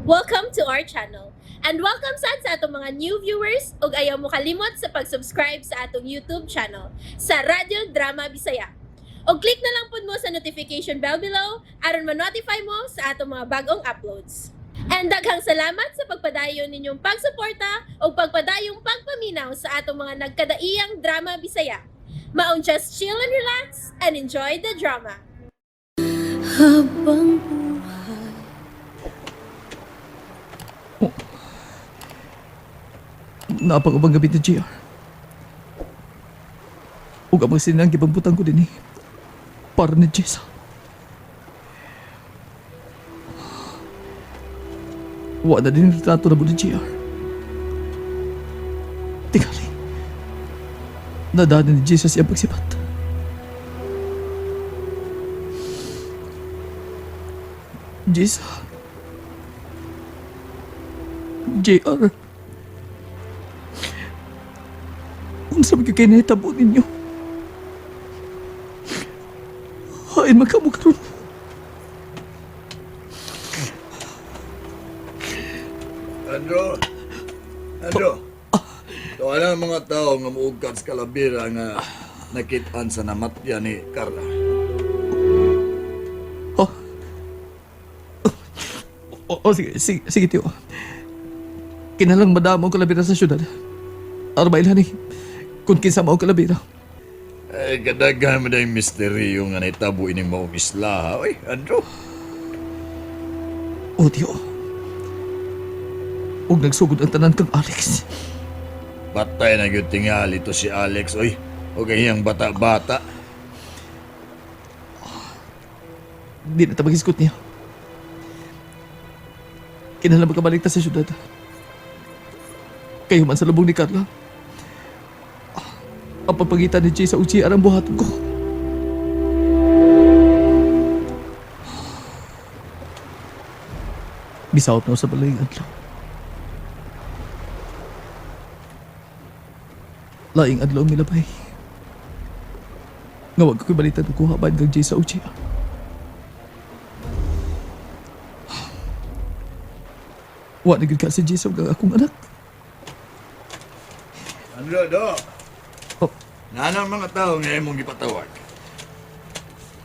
Welcome to our channel. And welcome sad sa atong mga new viewers ug ayaw mo kalimot sa pag-subscribe sa atong YouTube channel sa Radyo Drama Bisaya. Og click na lang pud mo sa notification bell below aron ma-notify mo sa atong mga bagong uploads. And daghang salamat sa pagpadayon ninyong pagsuporta ug pagpadayong pagpaminaw sa atong mga nagkadaiyang drama Bisaya. Maong just chill and relax and enjoy the drama. Habang buhay. Napakabang gabi na GR. Ug ang mga sinang gibangbutan ko din eh. Para ni Jessa. Wa na din retrato na mo ni GR. Tingali. Nadaan ni Jessa siyang pagsipat. Jessa. JR. Unsa man gyud kay nahitabo ninyo? Hain man kamo karon. Andro! Andro! Tuwa na ang mga tao nga muugkat sa kalabira nga nakitaan sa namatya ni Carla. Oh. Oh, oh, sige, sige, sige, tiyo. Kinalang madamo ang kalabira sa syudad. Aron mailhan eh. Kung kinsa mao ang kalabira. Ay, kadaghan mo na yung misteryo nga naitabo ining maong isla. Uy, Andro! Oh, tiyo. Ug nagsugod ang tanan kang Alex. Patay na gyud tingali to si Alex, oy. O iyang bata-bata. Di na ta maghisgot niya. Kinahanglan makabalik ta sa syudad. Kayo man sa lubong ni Carla. Ang pagpangita ni Jay sa UGR ang buhaton ko. Bisawot na ako sa balaing adlaw. Laing adlaw ang milabay. Nga wag ko'y balitan og kuha ba kang Jay sa UGR. Wa na gyud ka si Jay sa akong anak. Andro, do! Oh. Nanang mga tao nga imong gipatawag.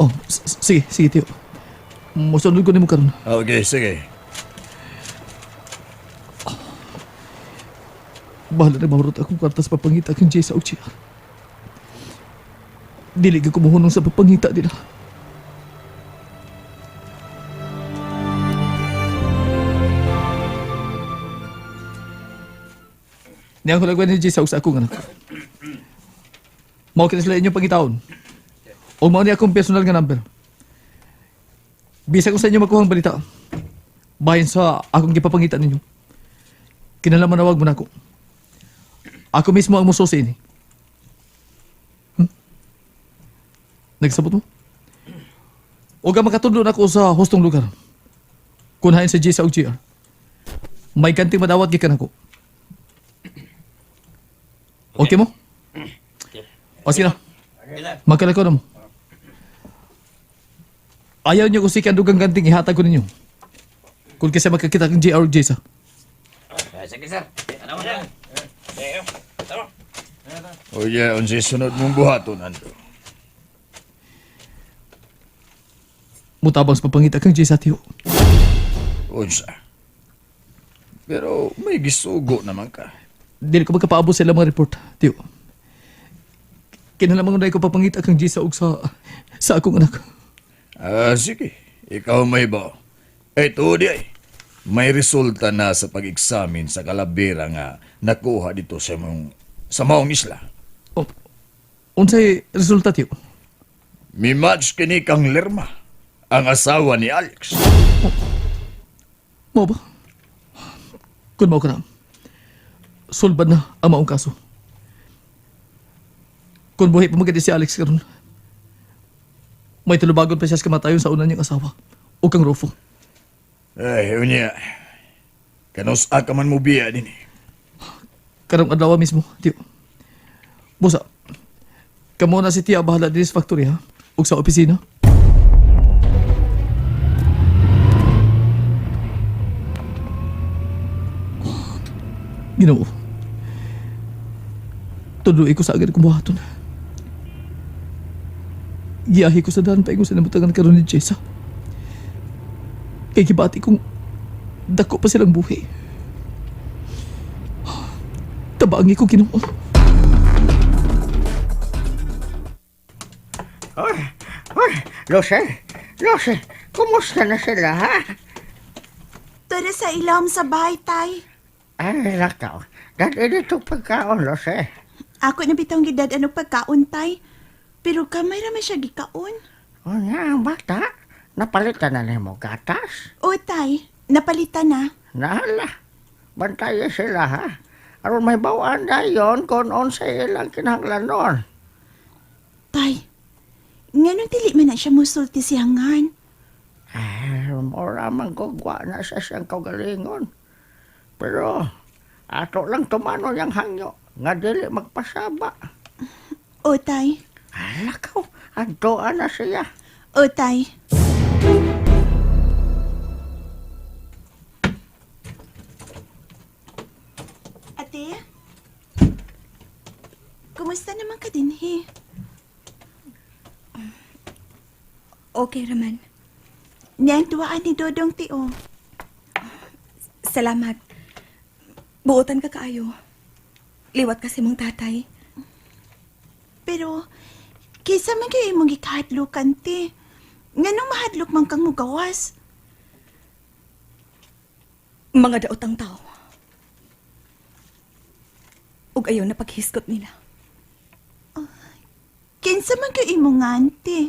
Oh, sige, sige, tiyo. Mosunod ko nimo karon. Okay, sige. Bahala na mahurot akong kwarta sa pagpangita kang Jay sa UGR. Dili ka kumuhunong sa pagpangita nila. Niya ko lagwan ni Jay sa akong anak. Mao kini sila inyong pangitaon. O mao ni akong personal nga number. Bisa ko sa inyo makuhang balita. Bahin sa akong gipapangita ninyo. Kinahanglan manawag mo na ako. Ako mismo ang mususi ini. Nagsabot mo? O ka makatudlo na ako sa hustong lugar. Kunhain sa G sa UGR. May kanting madawat gikan ako. Okay mo? O sige na. Magkalakaw na mo. Ayaw niyo kung sikan dugang ganting ihatag ko ninyo. Kung kasi magkakita kang JR o Jessa. Sige, sir. Ano mo na? O yeah, unsay sunod mong buhaton, Andro? Mutabang sa pagpangita kang Jessa, tiyo. Unsa? Pero may gisugo naman ka. Dili ko magkapaabot sa ilang mga report, tiyo. Kinahanglan man ko papangita kang Jessa og sa akong anak. Ah, sige. Ikaw may ba? Eh, tuod ay. May resulta na sa pag-examine sa kalabira nga nakuha dito sa maong isla. O, unsay resulta, tiyo? Mi match kini kang Lerma, ang asawa ni Alex. Mao ba? Kung mao ka na, sulbad na ang maong kaso. Kung buhay pa maganda si Alex karon, may tulubagon pa siya sa kamatayon sa una niyang asawa o kang Rufo. Ay, unya. Kanus-a ka man mo biya din eh. Karong adlaw mismo, tiyo. Busa, kamo na si Tia bahala din sa factory ha, ug sa opisina. Ginoo. Tuloy ko sa agad kong buhaton. Giyahi ko sa daan paingon sa nabutangan karon ni Jessa. Kay gibati kong dako pa silang buhi. Tabangi ko, Ginoo. Oy, oy, Lucy, Lucy, kumusta na sila, ha? Tara sa ilawom sa bahay, tay. Ay, lakaw. Dahil dito pagkaon, Lucy. Ako na bitong gidad ano pagkaon, tay. Pero kamay ra man siya gikaon. O nga, ang bata. Napalitan na nimo gatas. O, tay, napalitan na. Nahala. Bantayan sila, ha? Aron may bawaan na yon kung unsay ilang kinahanglanon. Tay, nganong dili man na siya musulti siyangan? Ay, mura man gugwa na sa siyang kaugalingon. Pero, ato lang tumano yang hangyo, nga dili magpasaba. O, tay. Ay, lakaw, adtoan na siya. O, tay. Ate? Kumusta naman ka dinhi? Okay raman. Niyang tuwaan ni Dodong Tio. Salamat. Buotan ka kaayo. Liwat kasi mong tatay. Pero, kaysa man kayo imong gikahadlukan, te. Nganong mahadlok man kang mugawas? Mga daotang tao. Ug ayaw na paghisgot nila. Kinsa man kayo imong nga, te.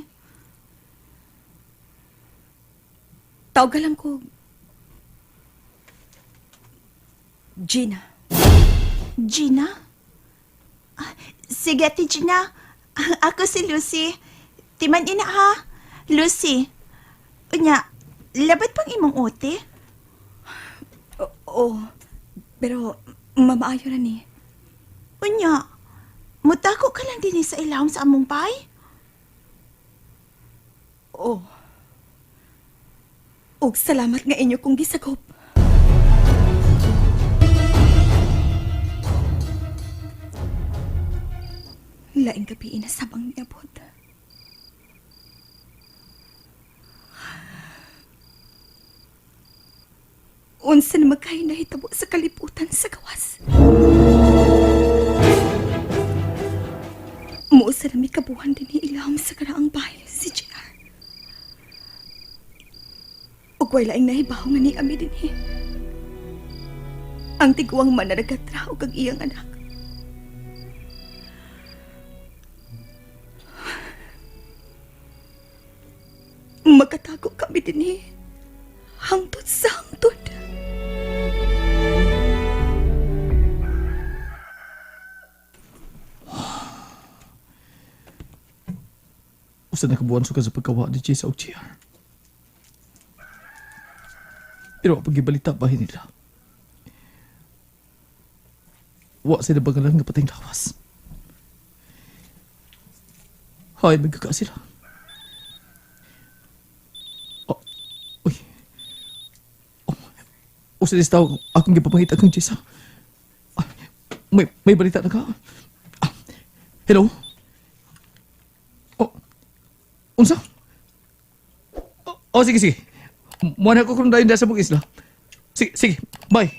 Tawag lang ko. Gina. Gina? Ah, sige, Ate Gina. Ah, ako si Lucy. Timan ina ha. Lucy. Unya, labat pang imong ote? Oo. Pero mamaayo na ni. Unya, mutako ka lang din sa ilawom sa among bay? Oo. Ug salamat nga inyo kong gisagop. Laing gabi na sabang niabot. Unsa na magkay nahitabo sa kalibutan sa gawas. Muusa na may kabuhan din ni ilawom sa karaang bahay si JR. Ug way laing nahibaw nga ni ami dinhi. Ang tiguang mananagatra ug ang iyang anak. Magkatago kami dinhi. Hangtod sa hangtod. Usa na kabuan suka sa pagkawa ni Jessa og GR. Pero ang pagibalita bahin nila. Wa sila bagalan nga pating lawas. Hay, magkaka sila. Oh, uy. Oh, usa ni tao akong gipapangita kang Jessa. Ah, may balita na ka? Ah, hello? Oh, unsa? Oh, oh sige, sige. Muna ko kung dahil sa mong isla. Sige, sige. Bye.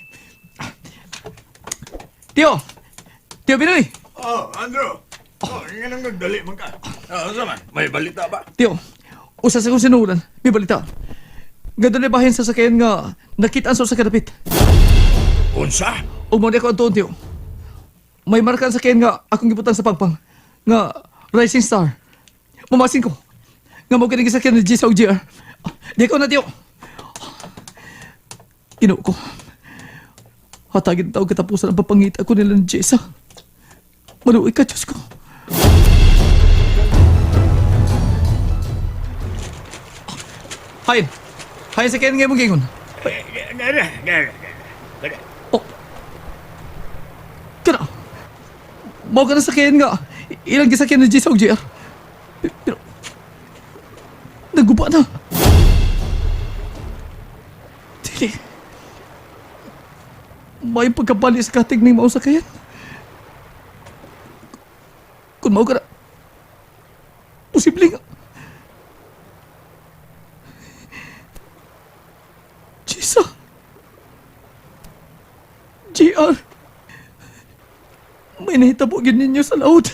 Tio! Tio Binoy! Oh, Andrew. Oh, nga nang nagdali man ka. Ah, unsa man? May balita ba? Tio, usa sa kong sinulan, may balita. Ganda na bahin sa sakyan nga nakitaan sa usa ka dapit. Unsa? Ug mo na ko antuon, Tio. May marka ang sakyan nga akong gibutan sa pangpang nga Rising Star. Mamasin ko. Nga mo kining sakyan ni G sa GR. Di ko na, Tio. Ginoo ko. Hatagin tao katapusan ang papangita ko nila ni Jessa. Maluoy ka, Diyos ko. Hain. Hain sa kayan nga mong gingon. Gara, gara, gara. Oh. Kana. Mao ka na sakyan nga. Ilang gisakyan ni Jessa og JR. Pero naguba na. Dili. May pagkabali sa katig ni mao sa kayan. Kung mao ka na, posible nga. Jisa. JR. May nahitabo gyud ninyo sa laot.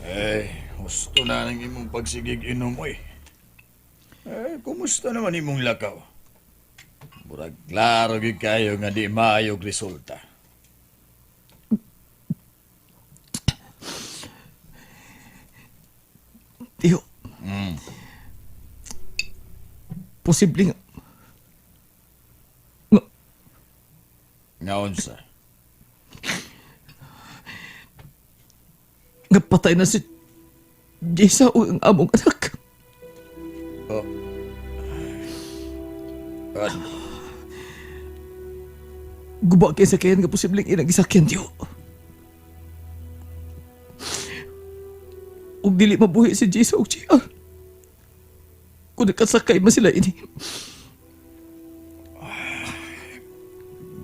Eh, husto na ng imong pagsigig inom, oy. Eh, kumusta naman imong lakaw? Murag klaro gyud kayo nga di maayog resulta. Tiyo. Posible nga. Nga, Nga unsa? nga patay na si Jisa o ang among anak. Oh. Ano? Guba kay sa kayan nga posibleng ilang isakyan, Tiyo. Ug dili mabuhi si Jisa og JR. Kung nakasakay man sila ini.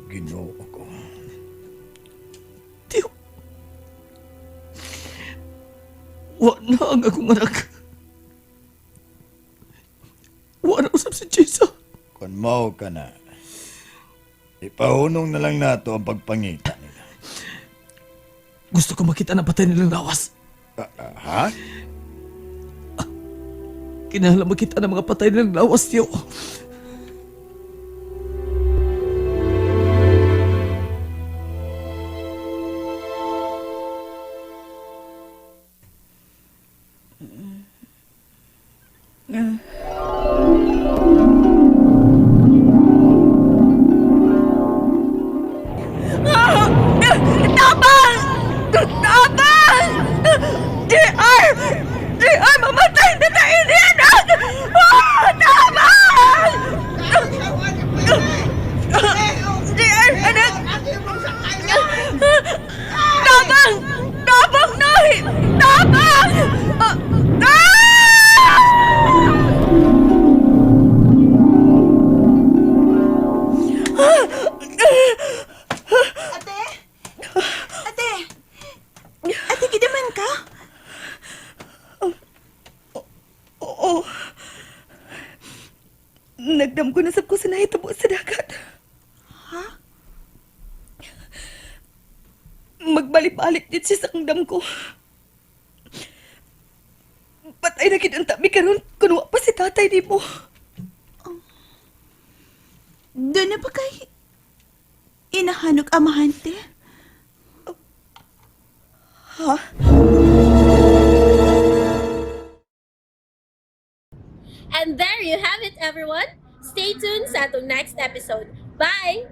Ginoo ko. Tiyo. Wa na ang akong anak. Wa na usap si Jisa. Kung mao ka na, ipahunong na lang nato ang pagpangita nila. Gusto ko makita na patay nilang lawas. Ah, ah, ha? Kinahanglan makita ng mga patay nilang lawas, Tiyo. Tabang! Tabang! JR! JR, mamatay na na ini, anak! Ah, tabang! JR, anak! Tabang! Tabang, Noy! Tabang! Ah! Ah! Ate? Ate! Ate, gidaman ka? Oo. Nagdam ko na sab ko sa nahitabo sa dagat. Ha? Magbalik-balik din siya sa kangdam ko. Patay na gid ang tabi karon kun wa pa si tatay nimo. Doon na ba kay inahanok amahan, te? Ha? And there you have it, everyone. Stay tuned sa atong next episode. Bye!